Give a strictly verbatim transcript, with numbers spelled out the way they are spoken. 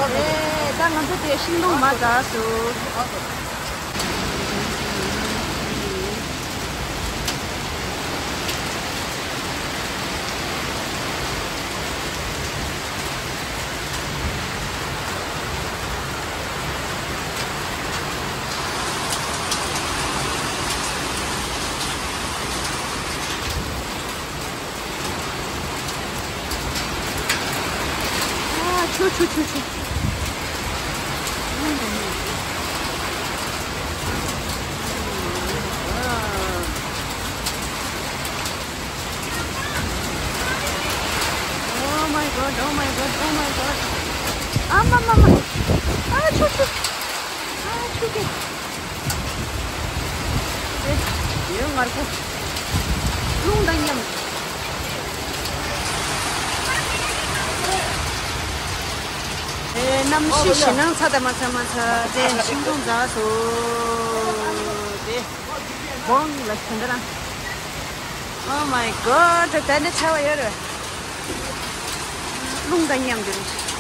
ཨེ། ད་ང་ཚོ་དེ་ཤིང་སྡོང་མར་འཛེགས་སོང་། ཨ། ཆུ་ཆུ་ཆུ་ཆུ། Oh my God, oh my God, oh my God. ཨ་མ་མ་མ། ཨ། ཆུ་ཆུ། ཨ། ཆུ་གི། དེ་ཡོད་ངར་པོ། རླུང་དང་མཉམ། ཨེ། གནམ་གཤིས་ཞེད་སྣང་ཚ་དང་མ་ཚ་མ་ཚ། དེ་ཤིང་སྡོང་འཛེགས་སོང་། དེ་བོང་ལ་དེ་འདྲ་རང་། Oh my God, ད་ནི་ཚ་བ་ཡོད་རེད། རླུང་དང་མཉམ་དུ།